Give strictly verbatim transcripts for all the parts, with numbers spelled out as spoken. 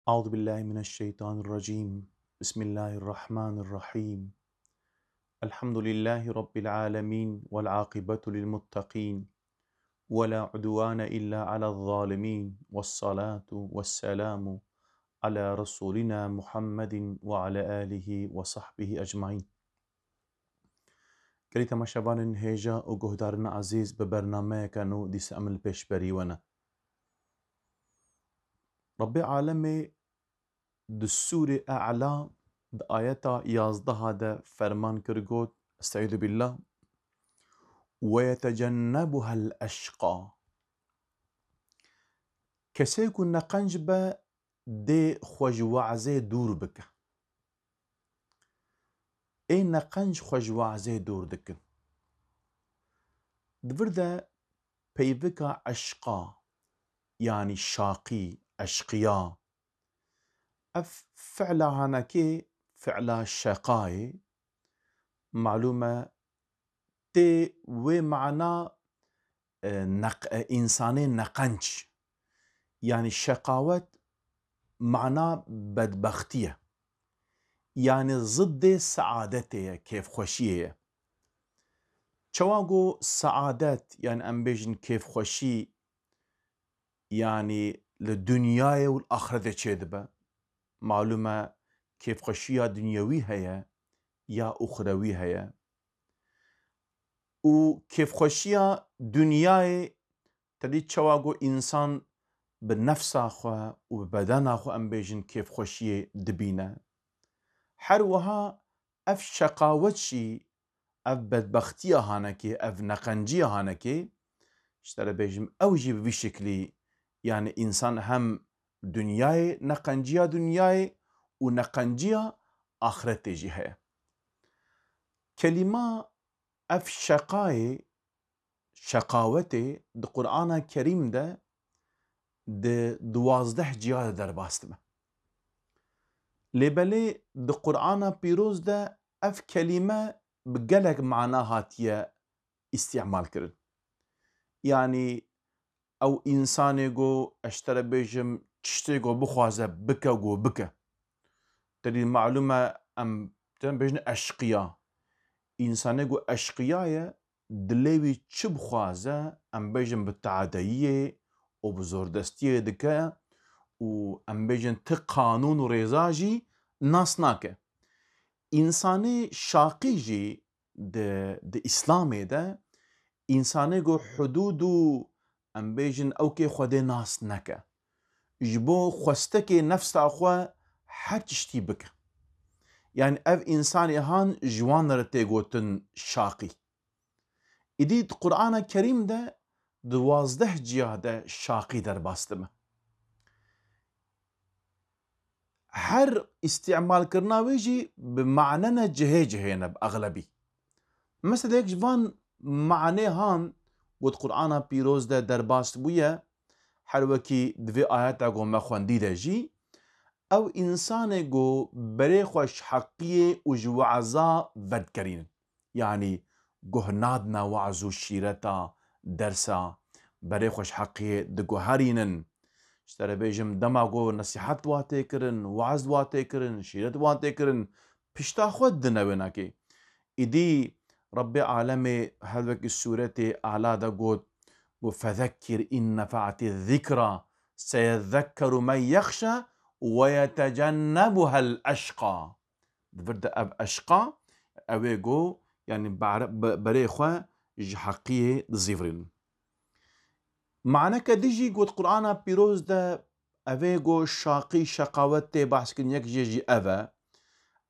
أعوذ بالله من الشيطان الرجيم. بسم الله الرحمن الرحيم. الحمد لله رب العالمين والعاقبة للمتقين ولا عدوان إلا على الظالمين والصلاة والسلام على رسولنا محمد وعلى آله وصحبه أجمعين. Gelî temaşevanên hêja û guhdarên ezîz, bi bernameyeke nû dîsa em li pêşberî we ne. Rebbê Alemê di Sûrê E'la di ayeta yazdeha de ferman kir, got, Estaizu billah, "Ve yetecennebuhel eşqa." Kesê ku neqenc be, dê xwe ji we'zê dûr bike. Ê neqenc xwe ji we'zê dûr dikin. Di vir de peyvika eşqa, yanî şaqî, eşqiya, ev fi'la hanekê, fi'la şeqayê, malûm e, tê wê mana, e, neq-, e, însanê neqenc. Yanî şeqawet mana bedbextî ye. Yanî ziddê seadetê ye, kêfxweşiyê ye. Çawa ku seadet, yanî em bêjin kêfxweşî, yanî li dinyayê û li axretê çêdibe. Malûm e, kêfxweşiya dinyewî heye ya uxrewî heye. Û kêfxweşiya dinyayê tedî çawa ku însan bi nefsa xwe û bi bedena xwe, em bêjin, kêfxweşiyê dibîne. Her wiha ev şeqawet jî, ev bedbextiya hanekê, ev neqenciya hanekê, ji te re bêjim, ew jî bi vî şeklî, yanî însan hem dinyayê neqenciya dinyayê û neqenciya axretê jî heye. Kelîma ev şeqayê, şeqawetê di Qur'ana Kerîm de di duwazdeh ciya de derbas dibe. Lê belê di Qur'ana Pîroz de ev kelîme bi gelek mana hatiye îstîmal kirin. Yanî ew însanê ku ez ji te re bêjim, tiştê ku bixwaze bike, ku bike. Tedî malûm e, em, em bêjin eşqiya. Însanê ku eşqiya ye, dilê wî çi bixwaze, em bêjin bi teadeyiyê û bi zordestiyê dike û em bêjin ti qanûn û rêza jî nas nake. Însanê şaqî jî di, di Îslamê de însanê ku hudûd û, em bêjin, ewkê Xwedê nas neke. Ji bo xwestekê nefsa xwe her tiştî bike. Yanî ev însanê han ji wan re tê gotin şaqî. Îdî di Qur'ana Kerîm de di duwazdeh ciya de şaqî derbas dibe. Her îstîmalkirina wê jî bi manene cihê cihê ne bi exlebî. Mesela yek ji van manê han ku di Qur'ana Pîroz de derbas bûye, her wekî di vê ayeta ku me xwendî de jî, ew însanê ku berê xwe ji heqiyê û ji we'za vedigerînin. Yanî guh nadine we'z û şîreta, dersa, berê xwe ji heqiyê diguherînin. Ji te re bêjim, dema ku nesîhet wa tê kirin, we'z wa tê kirin, şîret wa tê kirin, pişta xwe didine wênekê. Îdî Rebbê Alemê her wekî sûretê Ala de got, got, "Fezekkir in nefe'ti zikra, seyezekkeru men yexşe ve yetecennebuhel eşqa." Di vir de ev eşqa, ew ê ku, yanî bare-, be-, berê xwe ji heqiyê dizîvirînin. Maneke din jî got Qur'ana Pîroz de, ev ê ku şaqî, şeqawet tê behs kirin, yek jê jî ev e.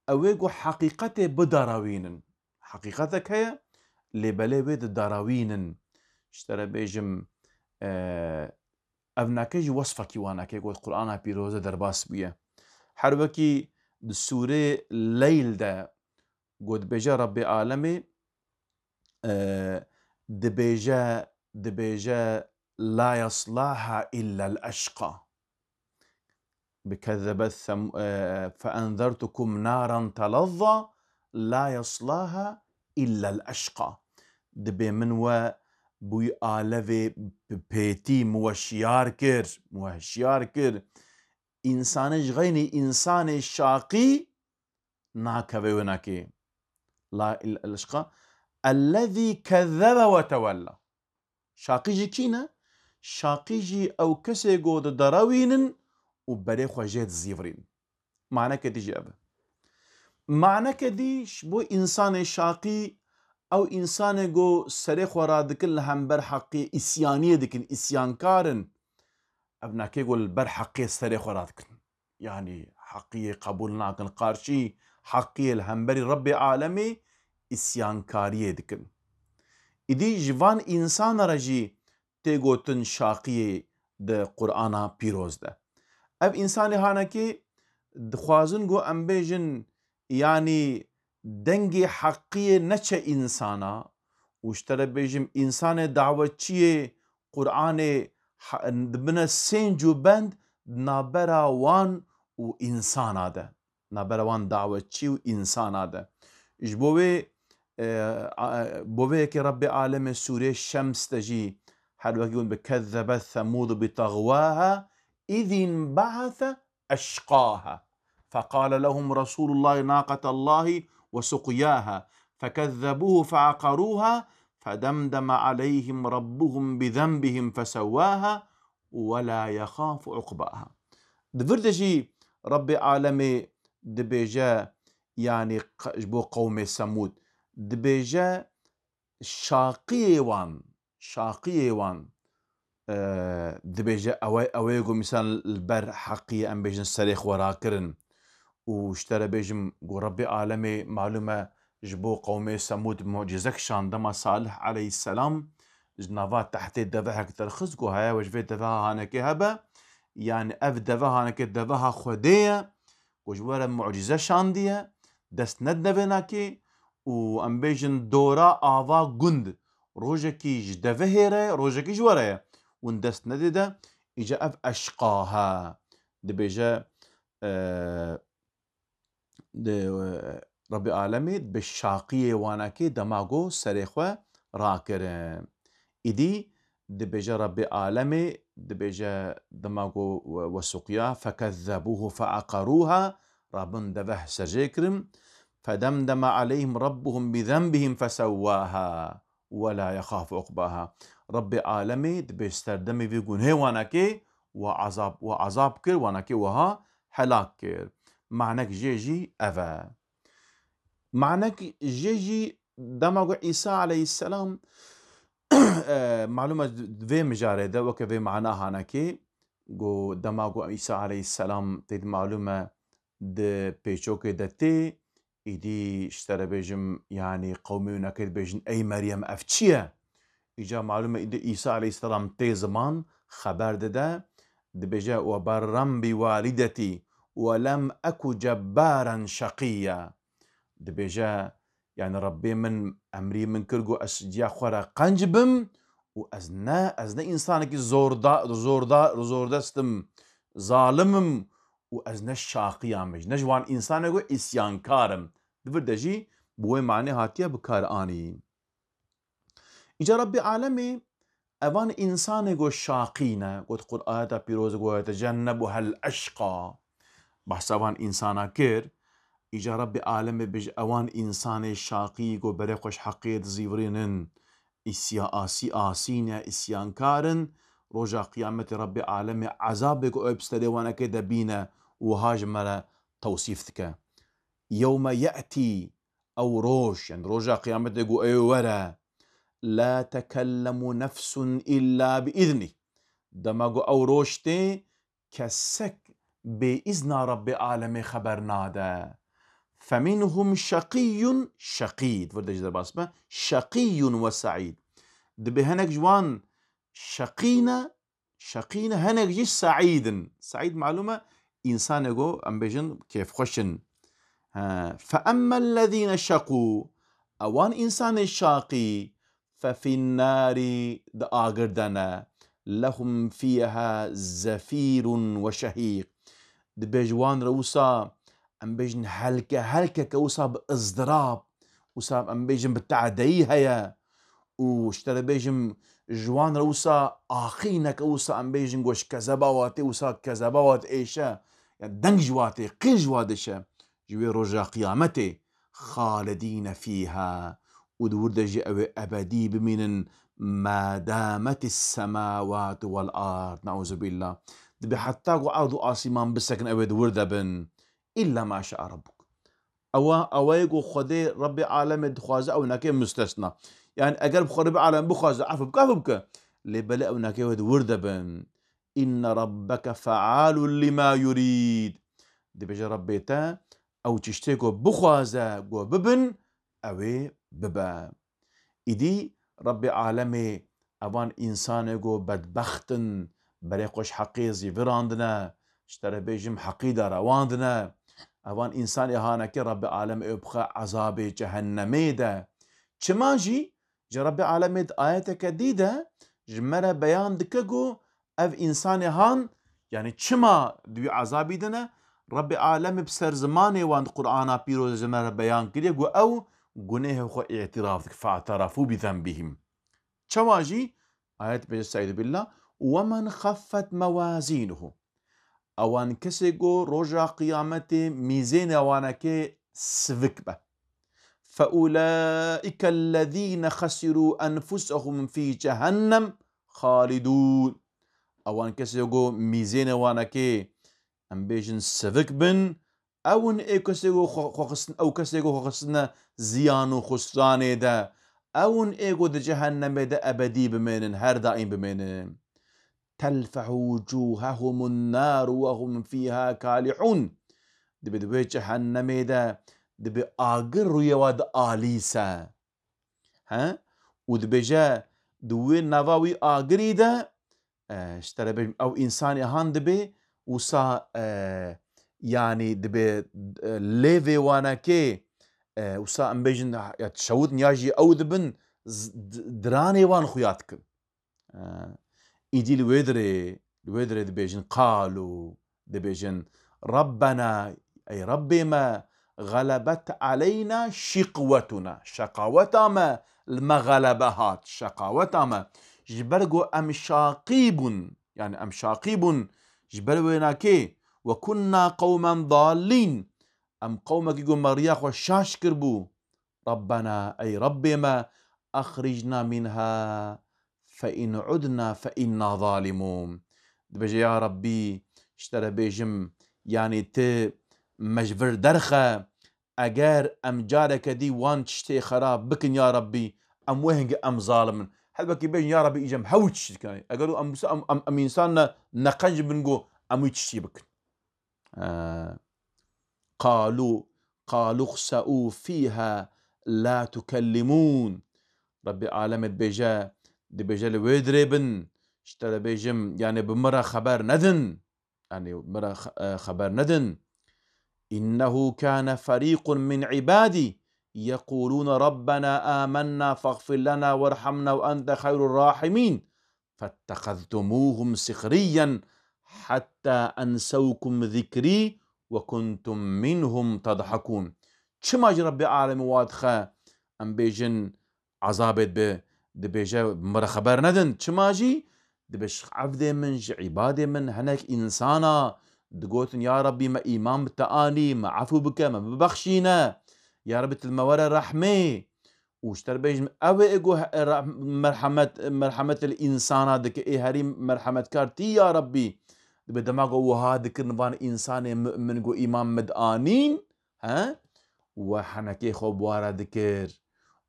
Ew ê ku heqîqetê bidarawînin. Heqîqetek heye, lê belê wê didarawînin. Ji te re bêjim, e, ev nake jî wesfekî wanekê ku di Qur'ana Pîroz de derbas bûye. Her wekî di sûrê Leyl de ku dibêje Rebbê Alemê, e, dibêje, dibêje, "La yaslaha illa el-eşqa." Bi kezzebet Sem-, e, "Fe enzertukum naran telazza, la yaslaha illa el-eşqa." Dibê min we bûy alevê bi pêtî, min we şiyar kir, min we hişyar kir. Însanê ji xeynî însanê şaqî nakeve wênakê. La il-, el-eşqa ellezî kezzebe ve tewella. Şaqî jî kî ne? Şaqî jî ew kesê go diderewînin û berê xwe jê dizîvirîn. Maneke dî jî ev e. Maneke dî ji bo însanê şaqî, ew însanê go serê xwe radikin li hember heqê, îsyaniyê dikin, îsyankar in. Ev nakê go li ber heqê serê xwe radikin. Yanî heqiyê qebûl nakin, qarşî heqiyê li hemberî Rebbê alemê îsyankariyê dikin. Îdî ji van însana re jî tê gotin şaqiyê di Qur'ana pîroz de. Ev însanê hanekê dixwazin ku em bêjin, yanî dengê heqiyê neçe însana û ji te re bêjim însanê dawetçiyê Qur'anê ha-, dibine sênc û bend nabera wan û însana de. Nabera wan dawetçî û însana de. Ji bo wê, e, a, bo vê yekê Rebbê alemê sûrê Şems de jî her wekî hûn bi kezzebet Semûd bi texwaha, izîn be'ese eşqaha. Feqale lehum Resûlullahî naqetallahi ve suqyaha. Fekezzebûhu fe'eqarûha. Fedemdeme aleyhim Rabbuhum bi zenbihim fesewwaha. Ve la yexafu uqbaha. Di vir de jî Rebbê alemê dibêje, yanî q-, ji bo qewmê Semûd, dibêje şaqiyê wan, şaqiyê wan, e, dibêje ew ê, ew ê ku mîsal li ber heqiyê em bêjin serê xwe rakirin. Û ji te re bêjim ku Rebbê alemê malûm e ji bo qewmê Semûd mucîze kişand dema Salih aleyhisselam ji nava tehtê devehek derxist ku haya we ji vê deveha hanekê hebe, yanî ev deve hanekê deveha Xwedê ye ku ji we re mucîze şandiye, dest nedine vê nakê û em bêjin dora ava gund rojekî ji devehê re ye, rojekî ji we re ye. Hûn dest nedê de, îca ev eşqaha dibêje, e, di, e, Rebbê alemê bi şaqiyê wanakê dema ku serê xwe rakirin. Îdî dibêje Rebbê alemê, dibêje dema ku we, we suqiya, fekezzebûhu fe'eqarûha, rabin deveh serjê kirin. Fedemdeme aleyhim Rabbuhum bi zenbihim fesewwâha. Ve la yexafu uqbaha. Rebbê alemê dibê serdemê vê gunhê wanakê we azab, we azab kir, wanakê wiha helak kir. Manek jê jî ev e. Manek jê jî dema ku Îsa aleyhisselam, e, malûm e, di vê mijarê de weke vê mana hanekê, ku dema ku Îsa aleyhisselam tê di malûm e, di pêçokê de tê, îdî ji te re bêjim, yanî qewmê wî neke dibêjin, "Ey Meryem, ev çi ye?" Îca malûm e, îdî Îsa aleyhisselam tê ziman, xeber dide, dibêje, "Ve berrem bi walidetî ve lem eku cebbaren şeqiyya." Dibêje, yanî Rebbê min emrî min kir ku ez ji diya xwe re qenc bim û ez ne, ez ne însanekî zorda-, zorda-, zordest im, zalim im û ez ne şaqiya me jî, ne ji wan însanê ku îsyankar im. Di vir de jî bi wê manê hatiye bi kar anî. Îca Rebbê alemê evan însanê ku şaqî ne, got Qur-, ayeta pîroz ku, "Yetecennebuhel eşqa." Behsa van însana kir, îca Rebbê alemê bêje, ewan însanê şaqî ku berê xwe ji heqê dizîvirînin, îsya-, asî, asî ne, îsyankar in, roja qiyametê Rebbê alemê ezabê ku ew bi serê wanekê de bîne, wiha ji me re tewsîf dike. Yewme ye'tî, ew roj, yanî roja qiyametê ku ew were, la tekellemu nefsun illa bi iznî. Dema ku ew roj tê, kesek bê îzna Rebbê alemê xeber nade. Feminhum şeqiyyun, şeqî, di vir de jî derbas be, şeqiyyun ve se'îd. Dibê hinek ji wan şeqî ne, şeqî ne, hinek jî se'îd in. Se'îd malûm e, însanê ku em bêjin kêfxweş in. He, fe emmellezîne şeqû, ewan însanê şaqî, fe finnarî, di agir de ne, lehum fîha zefîrun ve şehîq. Dibê ji wan re wisa, em bêjin helke, helkeke wisa bi izdirab, wisa em bêjin bi te'deyî heye û ji te re bêjim, ji wan re wisa axîneke wisa em bêjin ku ji kezeba wa tê, wisa kezeba wa diêşe, Yani deng ji wa tê, qîl ji wa diçe. Ji wê roja qiyametê, خالدين فيها, û di wir de jî ew ê ebedî bimînin, ما دامت السماوات والأرض, نعوذ بالله. Dibe heta ku erd û asîman bisekin, ew ê di wir de bin. إلا ما شاء ربك. Ewa, ewa yê ku Xwedê Rebbê alemê dixwaze, ew nake mustesna. Yani eger bi xwe Rebbê alem bixwaze, efû bike, efû bike. Lê belê ew nake wê di wir de bin. إن ربك فعال لما يريد. Dibêje Rebbê te, ew tiştê ku bixwaze ku bibin, ew ê bibe. Îdî Rebbê alemê evan însanê ku bedbext in, berê xwe ji heqê zîvirandine, ji te re bêjim heqî de rewandine. Evan însanê hanekê Rebbê alemê ew bixwe ezabê cehennemê de. Çima jî? Ji Rebbê alemê di ayeteke dî de ji me re beyan dike ku ev însanê han, yani çima di wî ezabî de ne? Rebbê alemê bi ser zimanê wan di Qur'ana pîroz de ji me re beyan kiriye ku ew gunehê xwe îtiraf dike. فاعترفوا بذنبهم. Çawa jî? Ayet bêje, Estaizu billah, ومن خفت موازينه. Ewan kesê ku roja qiyametê mîzênê wanekê sivik be. فأولئك الذين خسروا أنفسهم في جهنم خالدون. Ewan kesê ku mîzênê wanekê, em bêjin, sivik bin, ew in ê kesê ku xwe, xwe xistin, ew kesê ku xwe xistine ziyan û xusranê de, ew in ê ku di cehennemê de ebedî bimênin, her daîm bimênin. تلفح وجوههم النار وهم فيها كالحون. Dibe di wê cehennemê de dibe agir rûyê wa dialîse. He? Û dibêje, di wê nava wî agirî de, e, ji te re bêjim, ew însanê han dibe, wisa, e, yanî dibe, e, lêvê wanekê, e, wisa em bêjin, ya dişewitin ya jî ew dibin, z-, d-, diranê wan xuya dikin. E, îdî li wê dirê, li wê dirê dibêjin, qalû, dibêjin, Rabbena, ey Rebbê me, غلبت علينا شقوتنا, şeqaweta me li me xelebe hat, şeqaweta me, ji ber ku em şaqî bûn, yani em şaqî bûn, ji ber wênakê, وكنا قوما ضالين, em qewmekî ku me riya xwe şaş kiribû, Rabbena, ey Rebbê me, أخرجنا منها فإن عدنا فإنا ظالمون. Dibêje, ya Rebbî, ji te re bêjim, yanî ti me ji vir derxe, eger em careke dî wan tiştê xerab bikin, ya Rebbî, em wê hingê em zalim in. Helbekî bêjin, ya Rebbî, îcar em hewî tiştî dikin. Eger em, em, em, em însan ne, ne qenc bin ku em wî tiştî bikin. Ee, قالوا، قالوا اخسئوا فيها لا تكلمون. Rebbê alemê dibêje, dibêje li wê dirê bin, ji te re bêjim, yani bi min re xeber nedin. Yani min re xe-, e, xeber nedin. إنه كان فريق من عبادي يقولون ربنا آمنا فاغفر لنا وارحمنا وأنت خير الراحمين. فاتخذتموهم سخريا حتى أنسوكم ذكري وكنتم منهم تضحكون. Çima jî Rebbê alemê wa dixe, em bêjin, ezabê dibe, dibêje, min re xeber nedin. Çima jî? Dibe, ji evdê min, ji îbadê min, hinek însana digotin, ya Rebbî, me îman bi te anî, me efû bike, me bibexşîne. Ya Rebbî, tu li me were rehmê. Û ji te re bêjim, ew ê ku he-, re-, merhemet, merhemet li însana dike, ê herî merhemetkar tî ya Rebbî. Dibe dema ku wiha dikirin van însanê mu'min ku îman min dianîn, he? We henekê xwe bi wa re dikir.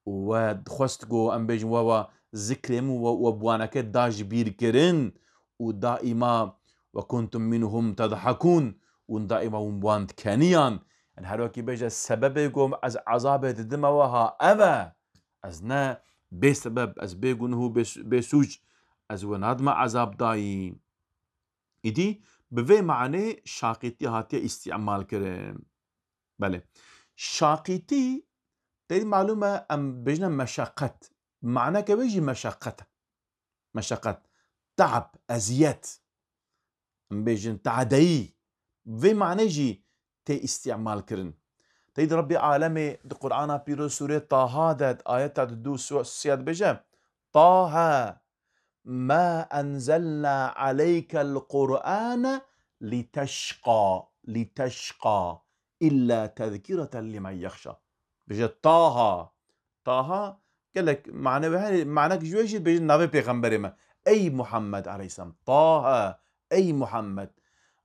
Û we dixwest ku em bêjin we, we zikrê min we, we bi waneke da ji bîr kirin. Û daîma وكنتم منهم تضحكون. Hûn daîma hûn bi wan dikeniyan. Yani her wekî bêje, sebebê ku ez ezabê didime we ha ev e. Ez ne bê sebeb, ez bê gunuh û bê, bê sûc, ez we nadime ezab dayî. Îdî bi vê manê şaqîtî hatiye îstîmal kirin. Belê. Şaqîtî, tey malûm e, em bêjine meşeqet. Maneke wê jî meşeqet e. Meşeqet, teab, eziyet, em bêjin teadeyî, vê manê jî tê îstîmal kirin. Tey di Rebbê alemê di Qur'ana Pîroz Sûrê Taha de, ayeta di du su-, siya dibêje, Taha, ma enzelna aleykel Qur'ane liteşqa. لتشقى إلا تذكرة لمن يخشى. Bêje Taha. Taha, gelek mane ve her, manek ji wê jî dibêjin navê pêxemberê me. Ey Muhammed aleyhisselam. Taha, ey Muhammed.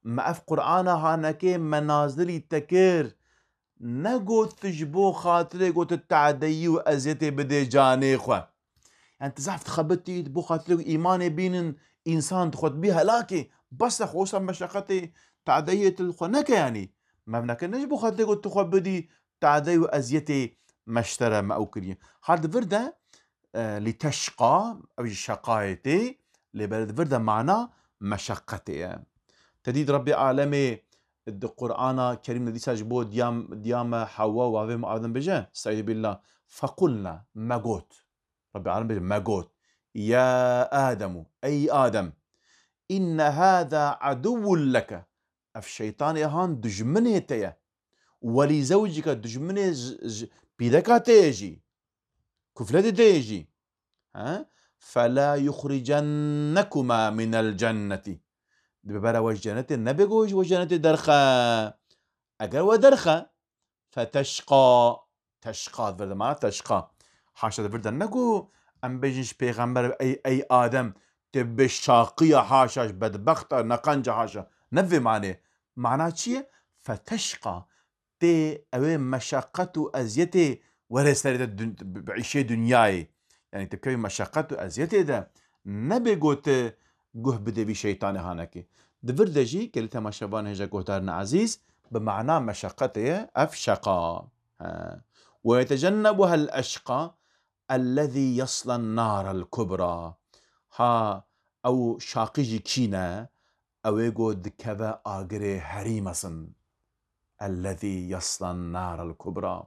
Me ev Qur'ana hanekê me nazilî te kir. Negot tu ji bo xatirê got tu tadeyî û eziyetê bidê canê xwe. Yani tu zaf dixebitî, tu bo xatirê ku îmanê bînin, însan tu xwe dibî helakê. Bes e xwe wisa meşeqetê, tadeyê tu li xwe neke yani. Me neke ne ji bo xatirê ku tu xwe bidî tadeyî û eziyetê meştere me ew kiriye. Ha di vir de, e, lî teşqa, ew jî şeqayê tê, lê bere di vir de mana meşeqetê ye. Te dît Rebbê Alemê di Qur'ana Kerîm de dîsa ji bo diya, diya me Hewwa û avê me Adem bêje, Estaizu billah, fequlna, me got. Rebbê Alem bêje, me got, ya Ademu, ey Adem, inne hâzâ aduwwun leke, ev şeytanê han dijminê te ye. Welî zewcike, dijminê j-, j-, pîreka te ye jî. Kufletê te ye jî. He? Felâ yuxricennekuma minel cenneti. Dibe bera we ji cennetê nebê ku we ji cennetê derxe. Eger we derxe, feteşqa. Teşqa di vir de mana teşqa. Haşa di vir de ne ku em bêjin ji pêxember ey, ey Adem, tê bi şaqiya haşa, ji bedbexta, neqenca haşa. Ne vê manê. Mana çi ye? Feteşqa. Tê ew ê meşeqet û eziyetê were serê te dun-, bi, bi îşê dinyayê. Yani tê kevî meşeqet û eziyetê de nebê got guh bide vî şeytanê hanekê. Di vir de jî gelî temaşevan hêja guhdarên ezîz bi mana meşeqetê ye ev şeqa. He. Ve yetecennebuhel eşqa ellezî yeslen narel kubra. Ha ew şaqî jî kî ne? Ew ê ku dikeve agirê herî mezin. Ellezî yeslen narel kubra.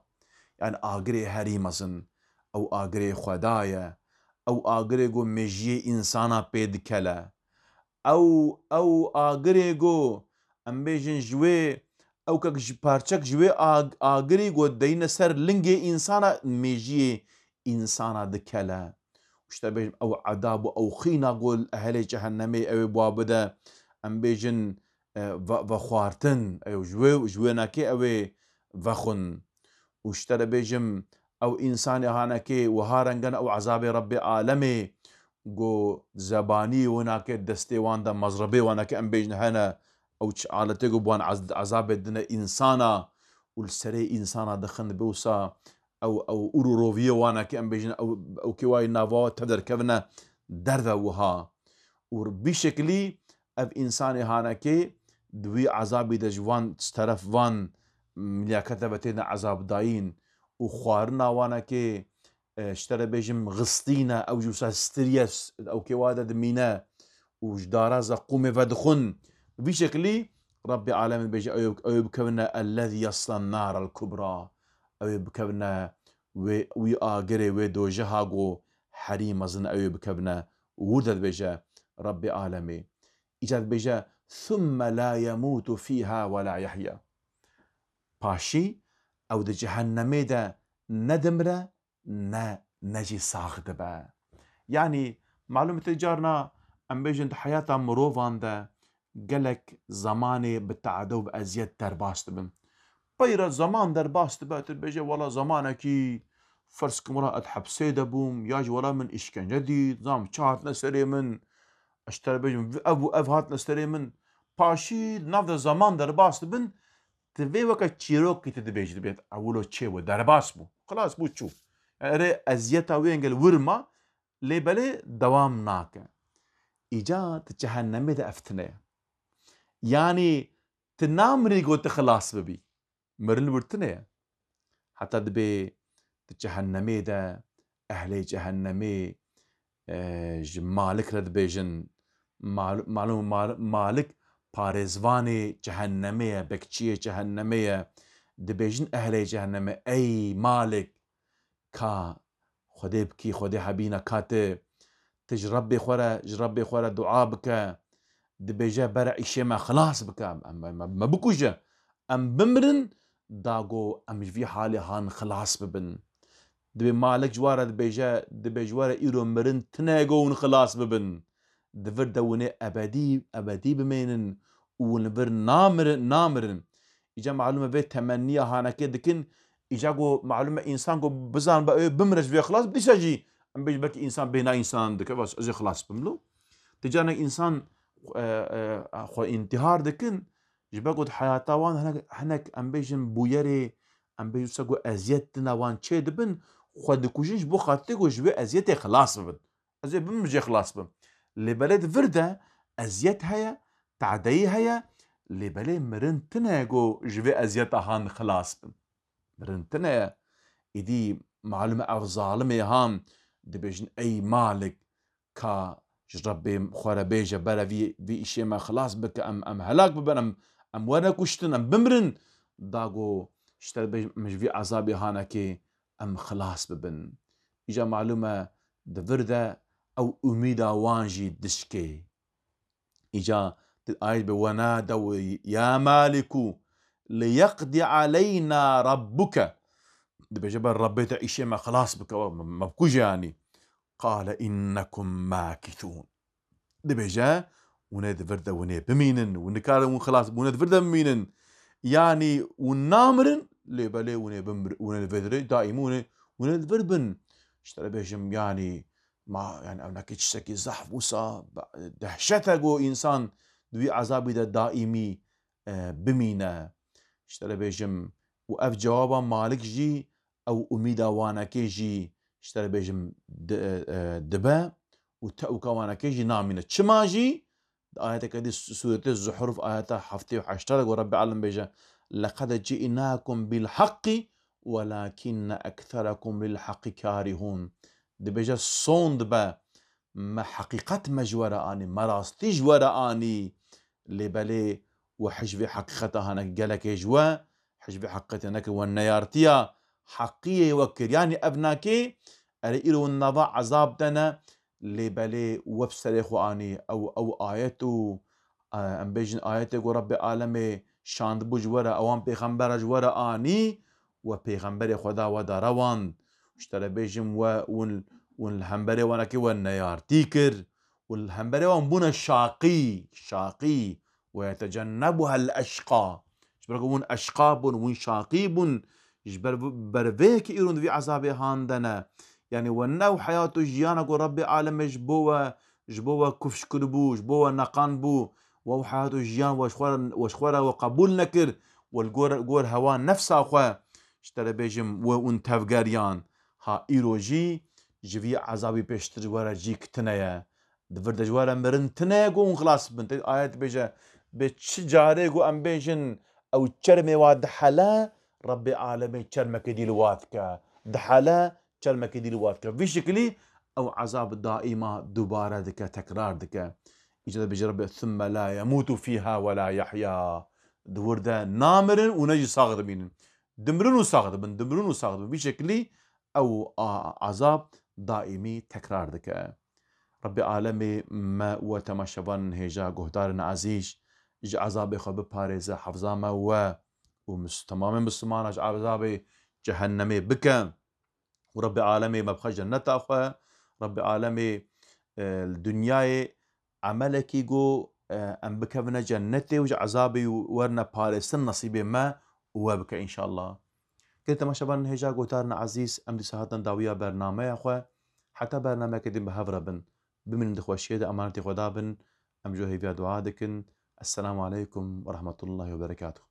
Yani agirê herî mezin. Ew agirê Xweda ye. Ew agirê ku mejiyê însana pê dikele. Ew, ew agirê ku em bêjin ji wê, ew kek ji parçek ji wê ag-, agirî ku deyne ser lingê însana, mejiyê însana dikele. Û işte bêjim ew edab û ew xîna ku li ehelê cehennemê ew ê bi wa bide, em bêjin, e, ve-, vexwartin, ew ji wê, ji wê nekê ew ê vexwin. Û ji te re bêjim, ew însanê hanekê wiha rengen ew ezabê Rebbê alemê, ku zebanî winake destê wan de mezrebê wanake em bêjin hene, ew çi aletê ku bi wan ez-, ezabê dine însana û li serê însana dixin bi wisa ew, ew ûr û roviyê wanake em bêjin ew, ew kê wayê nava tev derkevine derve wiha. Û bi şekilî ev însanê hanekê di wî ezabî de ji van, ji teref van milyakete ve têne ezabdayîn û xwarina wanekê, e, ji te re bêjim, xistîne, ew jî wisa stirî ye, s-, ew kê wa de dimîne û ji dara zeqûmê vedixwin. Bi vî şekilî Rebbê alemê dibêje, ew, ew ê bikevine ellezî yeslen narel kubra. Ew ê bikevine wê, wî agirê, wê dojeha ku herî mezin ew ê bikevine. Û wir de dibêje Rebbê alemê. Îcar dibêje, "Thumme la yemûtu fîha we la yehya." Paşî ew di cehennemê de ne dimire, ne, ne jî sax dibe. Yanî, malûm e, carna em bêjin di heyata mirovan de gelek zemanê bi teade û bi eziyet derbas dibin. Peyre zeman derbas dibe, tu dibêje, wela zemanekî ferz kim wela ez hepsê de bûm, ya jî wela min îşkence dît, zam çi hatine serê min, ez ji te re bêjim, ev û ev hatine serê min. Paşî di nav de zeman derbas dibin, tu vê weke çîrokî tu dibêjî, dibêt, ewilo çê bû, derbas bû, xilas bû, çû. Yani erê eziyeta wê engel wir ma, lê belê dewam nake. Îca di cehennemê de ev tune ye. Yanî tu namirî ku tu xilas bibî. Mirin li wir tune ye. Heta dibê di cehennemê de, ehlê cehennemê, e, ji Malik re dibêjin, Mal-, malum Mal-, Malik parêzvanê cehennemê ye, bekçiyê cehennemê ye. Dibêjin ehlê cehennemê, ey Malik, ka Xwedê bikî, Xwedê hebîne ka tu, tu ji Rebbê xwe re, ji Rebbê xwe re dua bike, dibêje, bere îşê me xilas bike, em, em, em, me bikuje, em bimirin, da ku em ji vî halê han xilas bibin. Dibê Malik ji wa re dibêje, dibê ji we re îro mirin tine ku hûn xilas bibin. Di vir de hûn ê ebedî, ebedî bimênin û hûn li vir namirin, namirin. Îca malûm e vê temenniya hanekê dikin, îca ku malûm e însan ku bizan be ew bimire ji vê xilas, dîsa jî em bêjin belkî însan bêhna însan dike, bas ez ê xilas bim lo. Ti canek însan, e, e, xwe întîhar dikin, ji ber ku di heyata wan hinek, hinek em bêjin bûyerê, em bêjin wisa ku eziyet dina wan çê dibin, xwe dikujin ji bo xatirê ku ji vê eziyetê xilas bibin. Ez ê bim jê xilas bim. Lê belê di vir de eziyet heye, tadeyî heye, lê belê mirin tine ku ji vê eziyeta han xilas bim. Mirin tine ye. Îdî malûm e ev zalimê han dibêjin, ey Malik, ka ji Rebbê xwe re bêje, bere vî, vî îşê me xilas bike, em, em helak bibin, em, em werne kuştin, em bimrin. Da ku ji te re bêjim, em ji vî ezabê hanekê em xilas bibin. Îca malûm e di vir de ew umîda wan jî dişkê. Îca di ayet be, "Wenadew ya Maliku liyeqdi aleyna rabbuke." Dibêje, "Ber Rebbê te îşê me xilas bike, me, me bikuje yanî." "Qale innekum makithun." Dibêje, "Hûn ê di vir de hûn ê bimînin, hûn nikarin hûn xilas, hûn ê di vir de bimînin." Yanî hûn namirin, lê belê hûn ê bimir-, hûn ê li vê dirê daîmî hûn ê, hûn ê li vir bin. Ji te re bêjim, yanî, ma, yanî, ew nekî tiştekî zehf wisa, be-, dehşet e ku însan di wî ezabî de daîmî, e, bimîne. Ji te re bêjim, û ev cewaba Malik jî, ew umîda wanekê jî, ji te re bêjim, di-, e, e, dibe û tewka wanekê jî namîne. Çima jî? Di ayeteke dî, Sûretê Zuhruf, ayeta heftê û heşta de ku Rebbê Alem bêje, "Leqed ci'nakum bil haqqi welakinne ekserekum lil haqqi karihun." Dibêje, "Son dibe, me heqîqet me ji we re anî, me rastî ji we re anî. Lê belê we hej vê heqîqeta hanekî gelekê ji we, hej vê heqîqetê nekir, we neyartiya heqiyê we kir." Yanî ev nakê, erê îro hûn nava ezab de ne, lê belê we bi serê xwe anî. Ew, ew ayet û, e, em bêjin ayetê ku Rebbê Alemê şandibû ji we re, ewan pêxembera ji we re anî, we pêxemberê xwe da we da rewand. Ji te re bêjim we, hûn, hûn li hemberê wanekê we neyartî kir û li hemberê wan bûne şaqî, şaqî, "Ve yetecennebuhel eşqa." Ji ber ku hûn eşqa bûn, hûn şaqî bûn, ji ber, ber vê yekê îro di vî ezabê han de ne. Yanî we ne ew heyat û jiyana ku Rebbê Alemê ji bo we, ji bo we kufş kiribû, ji bo we neqand bû, we ew heyat û jiyan we ji xwe re, we ji xwe re we qebûl nekir, we li gor, gor hewa nefsa xwe, ji te re bêjim, we hûn tevgeriyan. Ha îro jî ji vî ezabî pêştir ji we re cîk tine ye. Di vir de ji we re mirin tine ye ku hûn xilas bibin. Te ayet dibêje, bê çi carê ku em bêjin ew çermê wa dihele, Rebbê Alemê çermekê dî li wa dike. Dihele, çermekê dî li wa dike. Vî şikilî ew ezab daîma dubare dike, tekrar dike. Îca dibêje Rebbê, "Thumme la yemutu fîha we la yehya." Di wir de namirin û ne jî sax dimînin. Dimirin û sax dibin, dimirin û sax dibin. Vî şekilî ew a-, azab daîmî tekrar dike. Rebbê Alemê me û we temaşevanên hêja, guhdarên ezîz, ji ezabê xwe biparêze, hefza me û we û mis-, temamê Mislimana ji ezabê cehennemê bike. Û Rebbê Alemê me bixe cenneta xwe. Rebbê Alemê, e, li dinyayê emelekî ku, e, em bikevine cennetê û ji ezabê werine parêstin nesîbê me û we bike înşallah. Gelê temaşevanên hêja, guhdarên ezîz, em dîsa hatin dawiya bernameya xwe. Heta bernameyeke din bi hev re bin. Bimînin di xweşiyê de, emanetê Xweda bin. Em ji we hêviya dua dikin. Esselamu aleykum ve rahmetullahi ve berekatuhu.